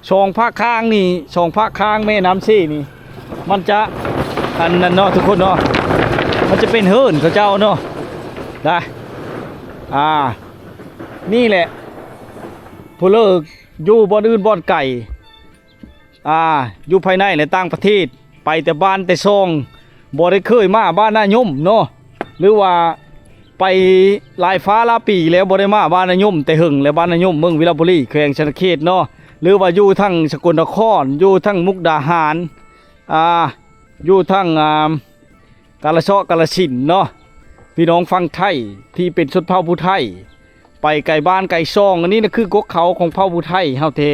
ສອງພາກຂ້າງນີ້ ສອງພາກຂ້າງແມ່ນ້ຳເຊນີ້ ມັນຈະ ອັນນັ້ນເນາະທຸກຄົນເນາະ ມັນຈະເປັນເຮີນເຂົາເຈົ້າເນາະ ໄດ້. ອ່າ ນີ້ແຫຼະ ຜູ້ເລີກຢູ່ບ່ອນອື່ນບ່ອນໄກ ອ່າ ຢູ່ພາຍໃນ ແລະ ຕ່າງປະເທດ ໄປແຕ່ບ້ານແຕ່ຊ່ອງ ບໍ່ໄດ້ເຄີຍມາບ້ານນາຍົມເນາະ ຫຼືວ່າ ໄປຫຼາຍຟ້າຫຼາຍປີແລ້ວ ບໍ່ໄດ້ມາບ້ານນາຍົມແຕ່ເຫິງແລ້ວ. ບ້ານນາຍົມ ເມືອງວິລະບູລີ ແຂວງສະຫວັນນະເຂດເນາະ ຫຼືວ່າຢູ່ທາງສະກົນນະຄອນ ຢູ່ທາງມຸກດາຫານ ອ່າ ຢູ່ທາງ ອ່າ ກາລະເຊາະ ກາລະສິນເນາະ ພີ່ນ້ອງຝັ່ງໄທທີ່ເປັນຊົນເຜົ່າຜູ້ໄທ ໄປໄກບ້ານໄກຊ່ອງ. ອັນນີ້ນະຄືກົກເຂົາຂອງເຜົ່າຜູ້ໄທເຮົາແທ້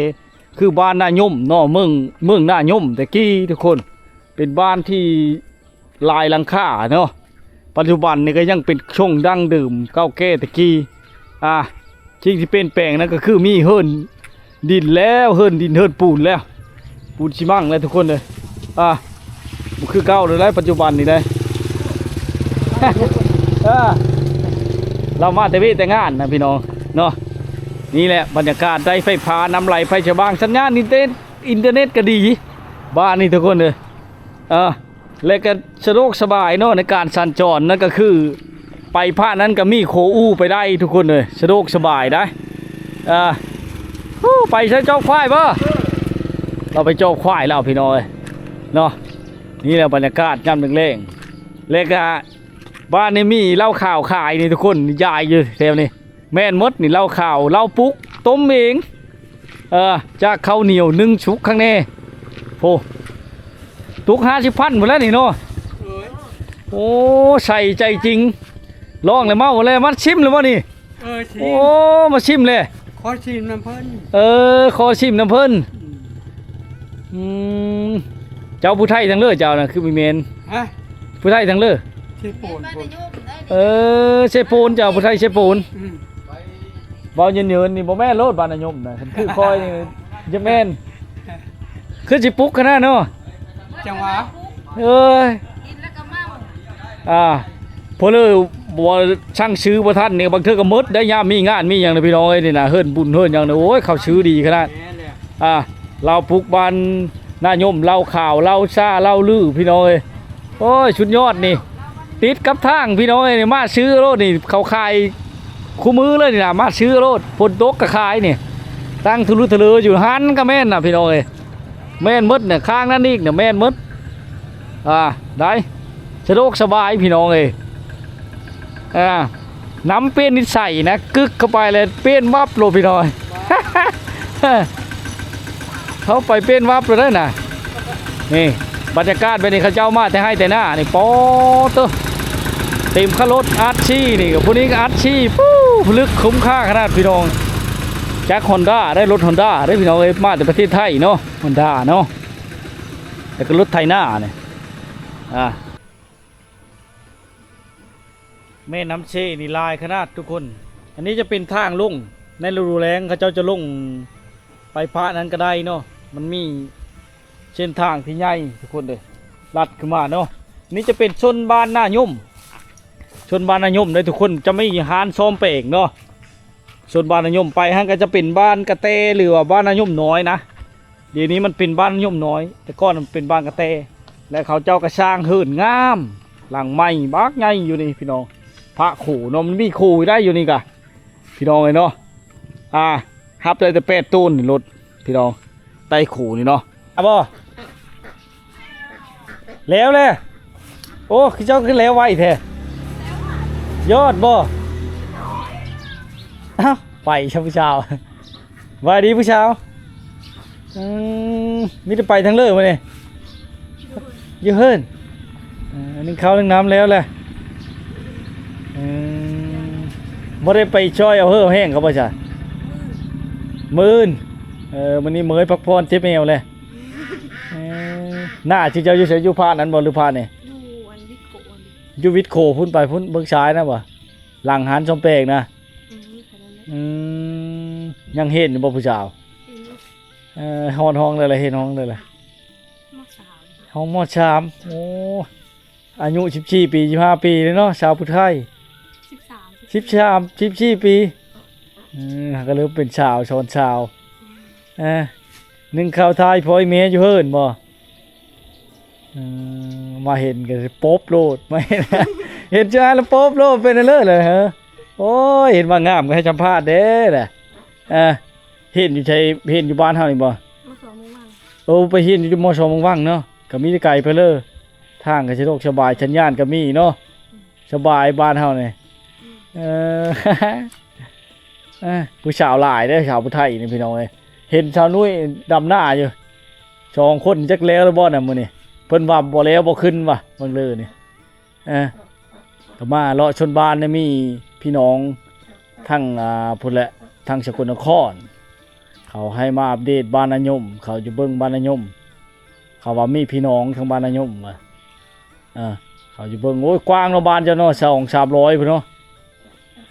ຄືບ້ານນາຍົມເນາະ ເມືອງ ເມືອງນາຍົມແຕ່ກີ້ທຸກຄົນ ເປັນບ້ານທີ່ຫຼາຍຫຼັງຄາເນາະ. ປັດຈຸບັນນີ້ກໍຍັງເປັນຊົງດັ້ງເດີມເກົ່າແກ່ແຕ່ກີ້. ອ່າ ສິ່ງທີ່ປ່ຽນແປງນັ້ນກໍຄືມີເຮືອນດິນແລ້ວ ເຮືອນດິນເຮືອນປູນແລ້ວ ປູນຊີມັງແລ້ວທຸກຄົນເອີຍ. ອ່າ ບໍ່ຄືເກົ່າແລ້ວໄດ໋ ປັດຈຸບັນນີ້ໄດ໋ ເອີ ລາວມາແຕ່ວຽກແຕ່ງານນະພີ່ນ້ອງເນາະ. ນີ້ແຫຼະບັນຍາກາດໄດ້ໄຟຟ້ານຳໄຫຼໄຟສະຫວ່າງ ສັນຍານອິນເຕີເນັດ ອິນເຕີເນັດກໍດີບ້ານນີ້ທຸກຄົນເອີຍ. ເອີ ແລະກໍສະດວກສະບາຍເນາະ ໃນການສັນຈອນ ນັ້ນກໍຄືໄປພາກນັ້ນກໍມີໂຄອູ່ໄປໄດ້ທຸກຄົນເອີຍ ສະດວກສະບາຍໄດ໋. ອ່າ ໄປໃສ ຈອບຄວາຍບໍ່? ເຮົາໄປຈອບຄວາຍແລ້ວພີ່ນ້ອງເອີຍເນາະ. ນີ້ແຫຼະບັນຍາກາດຍາມແລງໆ ແລະກະບ້ານນີ້ມີເຫຼົ້າຂາວຂາຍນີ້ທຸກຄົນ ຢາຍຢູ່ແຖວນີ້ ແມ່ນໝົດນີ້ ເຫຼົ້າຂາວ ເຫຼົ້າປຸກ ຕົ້ມເອງ ເອີ ຈາກເຂົ້າໜຽວໜຶ້ງສຸກຂ້າງແນ່. ໂອ້ ຕົກຫ້າສິບພັນພຸ້ນແຫຼະນີ້ເນາະ. ໂອ້ ໃສ່ໃຈຈິງ ລອງແລ້ວເມົາແລ້ວ ມາຊິມແລ້ວບໍ່ນີ້? ເອີ ຊິມ ໂອ້ ມາຊິມແລ້ວ ຂໍຊິມນຳເພິ່ນ ເອີ ຂໍຊິມນຳເພິ່ນ. ອືມ ອືມ ເຈົ້າຜູ້ໄທທາງເລີເຈົ້ານະ ຄືບໍ່ແມ່ນ ຮະ ຜູ້ໄທທາງເລີ ເຊໂປນ ເອີ ເຊໂປນ ເຈົ້າຜູ້ໄທເຊໂປນ. ອືມ ເວົ້າເຍີນໆນີ້ບໍ່ແມ່ນໂລດ ບ້ານນາຍົມນະ ຄັນຄືຂ້ອຍນີ້ຈະແມ່ນ ຄືຊິປຸກຂະໜາດເນາະ ຈັງຫວະ ເອີຍ ອ່າ ພໍເລີບໍ່ສັ່ງຊື້ບໍ່ທັນນີ້ ບາງເທື່ອກໍໝົດໄດ້ ຍາມມີງານມີຫຍັງນະພີ່ນ້ອງເອີຍ. ນີ້ນະ ເຮືອນບຸນເຮືອນຫຍັງນະ ໂອ້ຍ ເຂົາຊື້ດີຂະໜາດ. ອ່າ ເຫຼົ້າປຸກບ້ານນາຍົມ ເຫຼົ້າຂາວ ເຫຼົ້າຊາ ເຫຼົ້າລື ພີ່ນ້ອງເອີຍ. ໂອ້ຍ ສຸດຍອດນີ້ ຕິດກັບທາງພີ່ນ້ອງເອີຍ. ນີ້ມາຊື້ໂລດນີ້ ເຂົາຂາຍຄູ່ມື້ເລີຍນີ້ນະ ມາຊື້ໂລດ ຝົນຕົກກໍຂາຍນີ້ ຕັ້ງທະລຸທະເລີຢູ່. ຫັ້ນກໍແມ່ນນະພີ່ນ້ອງເອີຍ ແມ່ນໝົດນະ ຂ້າງນັ້ນອີກນະ ແມ່ນໝົດ. ອ່າ ໄດ້ ສະດວກສະບາຍພີ່ນ້ອງເອີຍ. ອ່າ ນຳປ່ຽນນິໄສນະ ກຶກເຂົ້າໄປແລ້ວປ່ຽນວັບໂລດພີ່ນ້ອງ ເຂົ້າໄປປ່ຽນວັບໂລດໄດ໋ນະ. ນີ້ບັນຍາກາດແບບນີ້ ເຂົາເຈົ້າມາແຕ່ໄຮ່ແຕ່ນານີ້ ປອດໂທ້ ເຕັມຄາລົດ ອັດຊີນີ້ ຜູ້ນີ້ກໍອັດຊີ ປູ້ ລຶກຄຸ້ມຄ່າຂະໜາດພີ່ນ້ອງ. ຈັກຮອນດ້າໄດ໋ ລົດຮອນດ້າໄດ໋ພີ່ນ້ອງເອີຍ ມາແຕ່ປະເທດໄທເນາະ ຮອນດ້າເນາະ ແລ້ວກໍລົດໄຖນານີ້. ອ່າ ແມ່ນ້ຳເຊນີ້ຫຼາຍຂະໜາດທຸກຄົນ. ອັນນີ້ຈະເປັນທາງລົງ ໃນລະດູແລ້ງເຂົາເຈົ້າຈະລົງໄປພະນັ້ນກໍໄດ້ເນາະ ມັນມີເສັ້ນທາງທີ່ໃຫຍ່ທຸກຄົນເດີ ລັດຂຶ້ນມາເນາະ. ນີ້ຈະເປັນໂຊນບ້ານນາຍົມ ໂຊນບ້ານນາຍົມເດີທຸກຄົນ ຈະມີຮ້ານສ້ອມແປງເນາະ. ໂຊນບ້ານນາຍົມໄປຫັ້ນກໍຈະເປັນບ້ານກະແຕ ຫຼືວ່າບ້ານນາຍົມນ້ອຍນະ. ດຽວນີ້ມັນເປັນບ້ານນາຍົມນ້ອຍ ແຕ່ກ່ອນມັນເປັນບ້ານກະແຕ ແລະເຂົາເຈົ້າກໍສ້າງເຮືອນງາມຫຼັງໃໝ່ບັກໃຫຍ່ຢູ່ນີ້ພີ່ນ້ອງ. ພະໂຂເນາະ ມັນມີໂຂໄດ້ຢູ່ນີ້ກະພີ່ນ້ອງເອີຍເນາະ. ອ່າ ຮັບໄດ້ແຕ່ແປດໂຕນນີ້ລົດພີ່ນ້ອງ ໄຕ່ໂຂນີ້ເນາະ. ອ່ະບໍ່ ແລ້ວແຫຼະ. ໂອ້ ຄືເຈົ້າຂຶ້ນແລ້ວໄວແທ້ ຍອດບໍ່? ອ້າວ ໄປຊະຜູ້ສາວ. ຫວາຍດີຜູ້ສາວ. ອືມ ມີແຕ່ໄປທາງເລີມື້ນີ້ ຢູ່ເຮືອນ. ເອີ ໜຶ້ງເຂົ້າໜຶ້ງນ້ຳແລ້ວແຫຼະ. ເອີ ບໍ່ໄດ້ໄປຊ່ອຍເອົາເຫີ້ເອົາແຫ້ງເຂົາບໍ່ຊະ? ມື້ອື່ນ. ເອີ ມື້ນີ້ເມີຍພັກຜ່ອນເຈັບແອວແຫຼະ. ເອີ ໜ້າຊື່ເຈົ້າຢູ່ໃສ? ຢູ່ພາກນັ້ນບໍ່ ຫຼືພາກນີ້? ຢູ່ອັນວິດໂຄ ຢູ່ວິດໂຄພຸ້ນ ໄປພຸ້ນເບິ່ງຊາຍນະບໍ່? ຫຼັງຮ້ານສ້ອມແປງນະ. ອືມ ແຖວນັ້ນແຫຼະ. ອືມ ຍັງເຫັນຢູ່ບໍ່ຜູ້ສາວ? ເຫັນຢູ່. ເອີ ຮອດຫ້ອງໃດລະ? ເຫັນຫ້ອງໃດລະ? ມໍສາມ. ຫ້ອງມໍສາມ. ໂອ້ ອາຍຸສິບສີ່ປີ ສິບຫ້າປີເລີຍເນາະ ສາວຜູ້ໄທ. ສິບສາມ ສິບສາມ ສິບສີ່ປີ. ເອີ ກໍເລີ່ມເປັນສາວ ສອນສາວ. ອືມ ເອີ ໜຶ້ງເຂົ້າຖ່າຍພໍ່ອີ່ແມ່ຢູ່ເຮືອນບໍ່? ອືມ ມາເຫັນກໍປົບໂລດ ມາເຫັນ ເຫັນເຈົ້າອ້າຍແລ້ວປົບໂລດ ເປັນອັນເລີດເລີຍ. ໂອ້ຍ ເຫັນວ່າງາມກໍໃຫ້ສຳພາດແດ່ລະ. ເອີ ເຫັນຢູ່ໃສ? ເຫັນຢູ່ບ້ານເຮົານີ້ບໍ່? ມສ ເມືອງວັງ. ໂອ້ ໄປຮຽນຢູ່ ມສ ເມືອງວັງເນາະ ກໍມີແຕ່ໄກໄປເລີຍ. ທາງກໍສະດວກສະບາຍ ສັນຍານກໍມີເນາະ. ອືມ ສະບາຍບ້ານເຮົານີ້. ອືມ ເອີ ເອີ ຜູ້ສາວຫຼາຍເດ້ ສາວຜູ້ໄທນີ້ພີ່ນ້ອງເອີຍ. ເຫັນສາວນຸ້ຍດຳນາຢູ່ສອງຄົນ ຈັກແລ້ວຫຼືບໍ່ນະມື້ນີ້. ເພິ່ນວ່າບໍ່ແລ້ວບໍ່ຂຶ້ນວ່າ ບາງເລີນີ້. ເອີ ກໍມາເລາະຊົນບ້ານນີ້ ມີພີ່ນ້ອງທາງ ອ່າ ພຸ້ນແຫຼະ ທາງສະກົນນະຄອນ ເຂົາໃຫ້ມາອັບເດດບ້ານນາຍົມ. ເຂົາຢູ່ເບິ່ງບ້ານນາຍົມ ເຂົາວ່າມີພີ່ນ້ອງທາງບ້ານນາຍົມວ່າ ເອີ ເຂົາຢູ່ເບິ່ງ. ໂອ້ຍ ກວ້າງເນາະ ບ້ານເຈົ້າເນາະ ສອງສາມຮ້ອຍພຸ້ນເນາະ.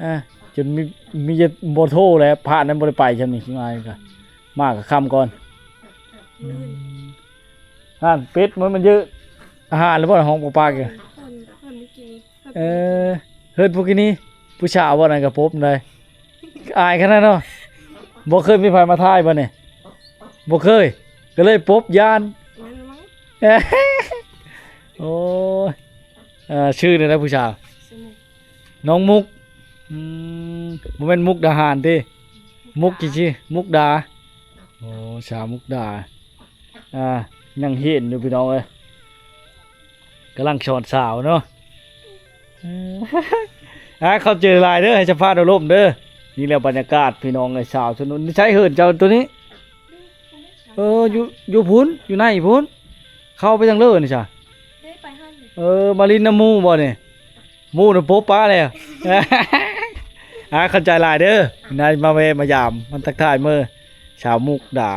ເອີ ຈົນມີ ມີແຕ່ບໍ່ໂທແຫຼະ ພະນັ້ນບໍ່ໄດ້ໄປຊ່ຳນີ້ ຊິມາກໍ ມາກໍຄ່ຳກ່ອນ. ອືມ ຫັ້ນ ເປັດມັນ ມັນເຢີະ ອາຫານແລ້ວບໍ່ ຫ້ອງປາກໆຢູ່. ເອີ ເຮີດຜູ້ກີ້ນີ້ ຜູ້ສາວບໍ່ນັ້ນກໍພົບໄດ້ ອາຍຂະໜາດເນາະ. ບໍ່ເຄີຍມີໃຜມາຖ່າຍບໍ່ນີ້? ບໍ່ເຄີຍ ກໍເລີຍປົບຢ້ານ. ແມ່ນລະມັງ. ໂອ້ຍ ເອີ ຊື່ແນວໃດຜູ້ສາວ? ຊື່ໜອງມຸກ. ອືມ ບໍ່ແມ່ນມຸກດາຫານຕິ? ມຸກຈັ່ງຊີ້ ມຸກດາ. ໂອ້ ສາວມຸກດາ. ອ່າ ຍັງຮຽນຢູ່ພີ່ນ້ອງເອີຍ ກຳລັງສອນສາວເນາະ. ອ່າ ຂອບໃຈຫຼາຍເດີ ໃຫ້ສຳພາດອາລົມເດີ. ນີ້ແຫຼະບັນຍາກາດພີ່ນ້ອງເອີຍ ສາວຊົນນຸ້ຍ. ໃສເຮືອນເຈົ້າໂຕນີ້? ເອີ ຢູ່ ຢູ່ພຸ້ນ ຢູ່ໃນພຸ້ນ. ເຂົ້າໄປທາງເລີນີ້ຊະ. ເດີໄປຫັ້ນ. ເອີ ມາຫຼິ້ນນຳໝູ່ບໍ່ນີ້? ໝູ່ນະໂປະປະແລ້ວ. ອ່າ ຂອບໃຈຫຼາຍເດີ ນາຍມາແວະມາຢາມ ມາທັກທາຍເມີສາວມຸກດາ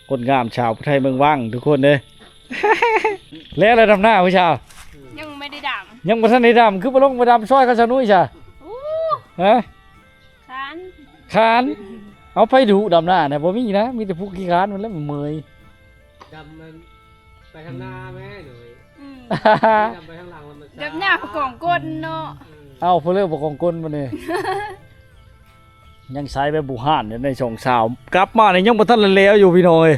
ຄົນງາມ ສາວຜູ້ໄທເມືອງວັງ ທຸກຄົນເດີ. ແລ້ວລະດຳນາຜູ້ສາວ? ຍັງບໍ່ໄດ້ດຳ. ຍັງບໍ່ທັນໄດ້ດຳ ຄືບໍ່ລົງໄປດຳຊ່ອຍເຂົາສາວນຸ້ຍຊະ? ໂອ້ ຮະ? ຄານ ຄານ. ເອົາ ໃຜດຸດຳນານະ? ບໍ່ມີນະ ມີແຕ່ຜູ້ຂີ້ຄ້ານພຸ້ນແຫຼະ ເມື່ອຍ. ດຳມັນໄປທາງໜ້າແມ່ໜ້ອຍ. ອືມ ດຳໄປທາງຫຼັງແລ້ວມັນຊ້າ. ດຳໜ້າບໍ່ກອງກົ້ນເນາະ. ເອີ ເອົ້າ ເພິ່ນເລີຍບໍ່ກອງກົ້ນບັດນີ້. ຍັງໃຊ້ແບບບູຮານຢູ່ໃນສອງສາວ ກັບມານີ້ຍັງບໍ່ທັນໄດ້ແລ້ວຢູ່ພີ່ນ້ອງເອີຍ.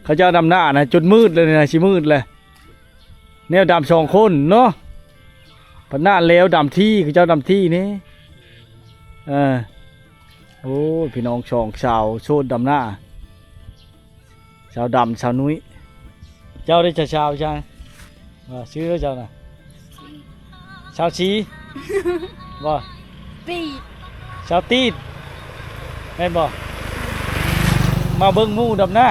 ເຂົາເຈົ້າດຳໜ້ານະຈົນມືດແລ້ວນີ້ນະ ຊິມືດແລ້ວ. ແນວດຳສອງຄົນເນາະ ພັດໜ້າແລ້ວດຳທີ່ ເຂົາເຈົ້າດຳທີ່ນີ້. ເອີ ໂອ້ຍ ພີ່ນ້ອງ ສອງສາວໂສດດຳໜ້າ ສາວດຳ ສາວນຸ້ຍ. ເຈົ້າໄດ້ຈະສາວຈັ່ງ ວ່າຊື່ເຈົ້ານະ ສາວສີ ບໍ່? ຕີດ ສາວຕີດ ແມ່ນບໍ່? ມາເບິ່ງໝູ່ດຳໜ້າ.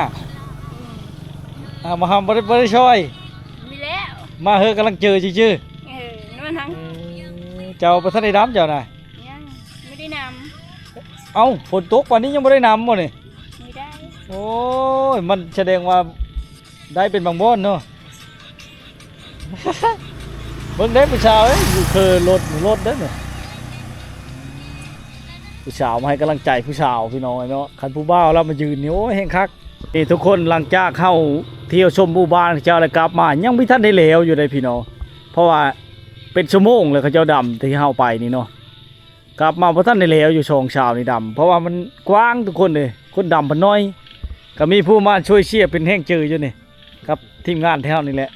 ອືມ ອ່າ ມາຫຳ ບໍ່ໄດ້ ບໍ່ໄດ້ຊ່ອຍ ມີແລ້ວ ມາເຮີກຳລັງເຈີຊື່ໆ. ເອີ ນັ້ນນະ ເອີ ເຈົ້າບໍ່ທັນໄດ້ດຳເຈົ້ານະ? ຍັງ ບໍ່ໄດ້ນຳ. ເອົ້າ ຝົນຕົກປານນີ້ຍັງບໍ່ໄດ້ນຳບໍ່ນີ້? ບໍ່ໄດ້. ໂອ້ຍ ມັນສະແດງວ່າໄດ້ເປັນບາງບ່ອນເນາະ. ເບິ່ງເດ້ຜູ້ສາວເອີຍ ຢູ່ເຄີລົດ ລົດເດ້ນີ້ ຜູ້ສາວມາໃຫ້ກຳລັງໃຈຜູ້ສາວ ພີ່ນ້ອງເອີຍເນາະ. ຄັນຜູ້ບ່າວລາວມາຢືນນີ້ ໂອ້ຍ ແຮງຄັກ. ນີ້ທຸກຄົນ ຫຼັງຈາກເຮົາທ່ຽວຊົມໝູ່ບ້ານເຂົາເຈົ້າແລ້ວກັບມາ ຍັງບໍ່ທັນໄດ້ແລ້ວຢູ່ເດ້ພີ່ນ້ອງ ເພາະວ່າເປັນຊົ່ວໂມງແລ້ວເຂົາເຈົ້າດຳທີ່ເຮົາໄປນີ້ເນາະ. ກັບມາບໍ່ທັນໄດ້ແລ້ວຢູ່ ສອງສາວນີ້ດຳ ເພາະວ່າມັນກວ້າງທຸກຄົນເດ້ ຄົນດຳເພິ່ນໜ້ອຍ. ກໍມີຜູ້ມາຊ່ວຍເຊຍເປັນແຮງເຈີຢູ່ນີ້ ກັບທີມງານແຖວນີ້ແຫຼະ.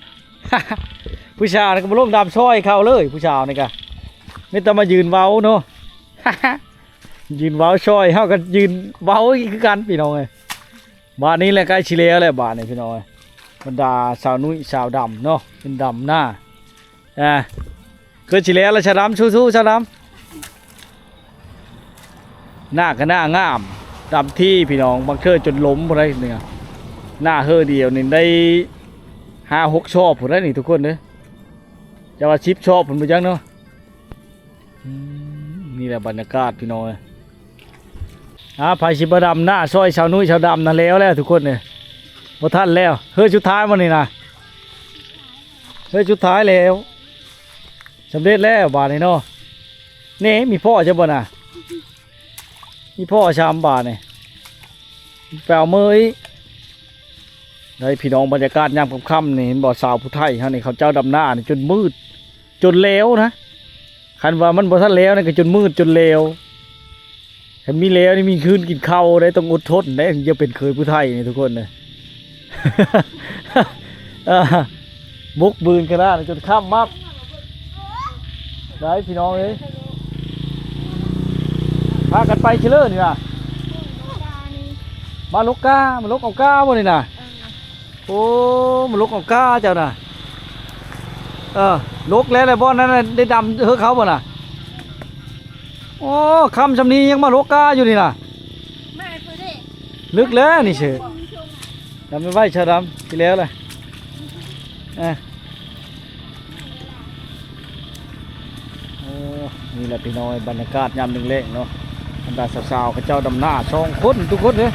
ຜູ້ສາວນີ້ກໍບໍ່ລົງດຳຊ່ອຍເຂົາເລີຍ ຜູ້ສາວນີ້ກໍມີແຕ່ມາຢືນເວົ້າເນາະ ຢືນເວົ້າຊ່ອຍ ເຮົາກໍຢືນເວົ້າຄືກັນ ພີ່ນ້ອງເອີຍ. ບາດນີ້ແຫຼະ ໃກ້ຊິແລ້ວແຫຼະບາດນີ້ ພີ່ນ້ອງເອີຍ. ບັນດາສາວນຸ້ຍ ສາວດຳເນາະ ເປັນດຳໜ້າ. ອ່າ ຄືຊິແລ້ວລະ ສາວດຳ ສູ້ໆ ສາວດຳ. ໜ້າກໍໜ້າງາມ ດຳທີ່ພີ່ນ້ອງ ບາງເທື່ອຈົນລົ້ມພຸ້ນໃດ໋ນີ້. ໜ້າເຮີດຽວນີ້ໄດ້ຫ້າຫົກຊອບພຸ້ນໃດ໋ນີ້ ທຸກຄົນເດີ. ຈະວ່າສິບຊອບພຸ້ນບໍ່ຈັກເນາະ. ອືມ ນີ້ແຫຼະບັນຍາກາດພີ່ນ້ອງເອີຍ. ອ່າ ໃຜຊິມາດຳໜ້າຊ່ອຍສາວນຸ້ຍ ສາວດຳນະ ແລ້ວແລ້ວທຸກຄົນເອີຍ. ບໍ່ທັນແລ້ວ ເຮີດສຸດທ້າຍບໍ່ນີ້ນະ ເຮີດສຸດທ້າຍແລ້ວ ສຳເລັດແລ້ວບາດນີ້ເນາະ. ນີ້ມີພໍ່ເຈົ້າບໍ່ນະ? ອີ່ພໍ່ຊຳບາດນີ້ ໄປເອົາເມີອີກ. ໄດ້ພີ່ນ້ອງ ບັນຍາກາດຍາມຄ່ຳໆນີ້ ເຫັນບໍ່ ສາວຜູ້ໄທເຮົານີ້ ເຂົາເຈົ້າດຳນານີ້ຈົນມືດ ຈົນແລ້ວນະ. ຄັນວ່າມັນບໍ່ທັນແລ້ວນີ້ກໍຈົນມືດຈົນແລ້ວ. ຄັນມີແລ້ວນີ້ມີຄືນກິນເຂົ້າໄດ້ ຕ້ອງອົດທົນເດ້ ຈຶ່ງເປັນເຂີຍຜູ້ໄທນີ້ທຸກຄົນເດີ. ອ່າ ບົກບືນຂະໜາດຈົນຄ່ຳມາກ ໄດ້ພີ່ນ້ອງເອີຍ. ພາກັນໄປເທື່ອນີ້ນະ ມາລົກກ້າ ມາລົກເອົາກ້າບໍ່ນີ້ນະ? ເອີ ໂອ້ ມາລົກເອົາກ້າເຈົ້ານະ. ເອີ ລົກແລ້ວ ແລ້ວບ່ອນນັ້ນນະ ໄດ້ດຳເຮີເຂົາບໍ່ນະ? ໂອ້ ຄ່ຳຊ່ຳນີ້ຍັງມາລົກກາຢູ່ນີ້ນະ. ມາເພິ່ນເດ້ ລຶກແລ້ວນີ້ເຊີ. ດຳໄປໄວ້ຊາວດຳ ຊິແລ້ວລະ. ເອີ ໂອ້ ນີ້ແຫຼະພີ່ນ້ອງ ບັນຍາກາດຍາມແລງໆເນາະ. ບັນດາສາວໆ ເຂົາເຈົ້າດຳນາສອງຄົນທຸກຄົນເດ້.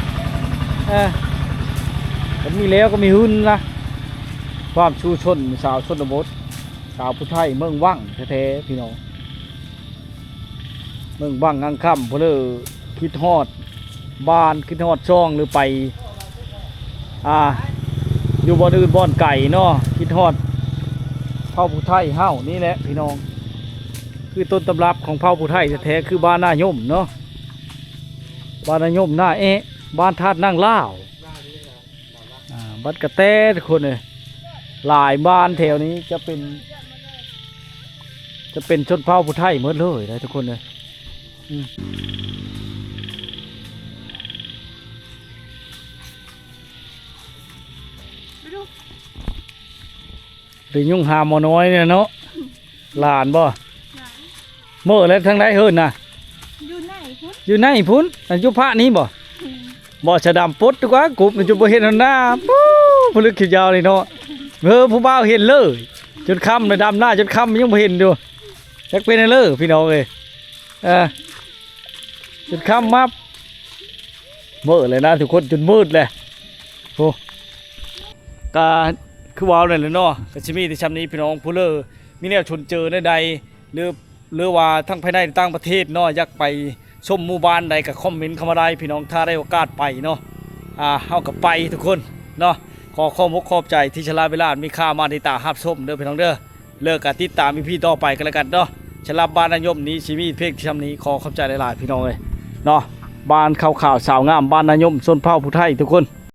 ເອີ ເພິ່ນມີແລ້ວກໍມີຫຶ່ນນະ. ຄວາມຊູຊົນສາວຊົນນະບົດ ສາວຜູ້ໄທເມືອງວັງແທ້ໆ ພີ່ນ້ອງ. ເມືອງວັງອ່າງຄຳ ຜູ້ເລີຄິດຮອດບ້ານ ຄິດຮອດຊ່ອງ ຫຼືໄປ ອ່າ ຢູ່ບ່ອນອື່ນບ່ອນໄກເນາະ ຄິດຮອດເຜົ່າຜູ້ໄທເຮົານີ້ແຫຼະພີ່ນ້ອງ. ຄືຕົ້ນຕຳລັບຂອງເຜົ່າຜູ້ໄທແທ້ໆ ຄືບ້ານນາຍົມເນາະ ບ້ານນາຍົມ ນາແອະ ບ້ານທາດນາງລາວ. ອ່າ ບັດກະແຕທຸກຄົນເອີຍ ຫຼາຍບ້ານແຖວນີ້ຈະເປັນ ຈະເປັນຊົນເຜົ່າຜູ້ໄທໝົດເລີຍນະທຸກຄົນເອີຍ. ອືມ ໄປຫຍຸ້ງຫາໝໍນ້ອຍນີ້ແຫຼະເນາະ. ຫຼານບໍ່? ຫຼານ. ເມີແລ້ວທາງໃດເຮີນນະ? ຢູ່ໃນພຸ້ນ ຢູ່ໃນພຸ້ນ. ອັນຢູ່ພະນີ້ບໍ່? ອືມ ບໍ່ ສະດຳປົດດີກວ່າ ກຸບນີ້ຈະບໍ່ເຫັນຫັ້ນນາ. ປູ້ ຜະລຶກຂີວຍາວນີ້ເນາະ. ເອີ ຜູ້ບ່າວເຫັນເລີຍ ຈົນຄ່ຳນະ ດຳນາຈົນຄ່ຳຍັງບໍ່ເຫັນຢູ່. ຈັກເປັນແນວເລີພີ່ນ້ອງເອີຍ. ເອີ ຈົນຄ່ຳມາ ເມີແລ້ວນະທຸກຄົນ ຈົນມືດແລ້ວ. ໂອ້ ກະຄືເວົ້ານັ້ນແຫຼະເນາະ ກະຊິມີແຕ່ຊ່ຳນີ້ພີ່ນ້ອງ. ຜູ້ເລີມີແນວຊົນເຈີແນວໃດ ຫຼື ຫຼືວ່າທັງພາຍໃນ ຕ່າງປະເທດເນາະ ຢາກໄປຊົມໝູ່ບ້ານໃດກໍຄອມເມັນເຂົ້າມາໄດ້ພີ່ນ້ອງ. ຖ້າໄດ້ໂອກາດໄປເນາະ ອ່າ ເຮົາກໍໄປທຸກຄົນເນາະ. ຂໍຂອບອົກຂອບໃຈທີ່ສະຫຼະເວລາອັນມີຄ່າມາຕິດຕາມຮັບຊົມເດີພີ່ນ້ອງເດີ. ແລ້ວກໍຕິດຕາມອີພີຕໍ່ໄປກັນແລ້ວກັນເນາະ. ສຳລັບບ້ານນາຍົມນີ້ຊິມີພຽງຊ່ຳນີ້ ຂໍຂອບໃຈຫຼາຍໆ ພີ່ນ້ອງເອີຍເນາະ. ບ້ານຂາວຂາວສາວງາມ ບ້ານນາຍົມ ຊົນເຜົ່າຜູ້ໄທທຸກຄົນ.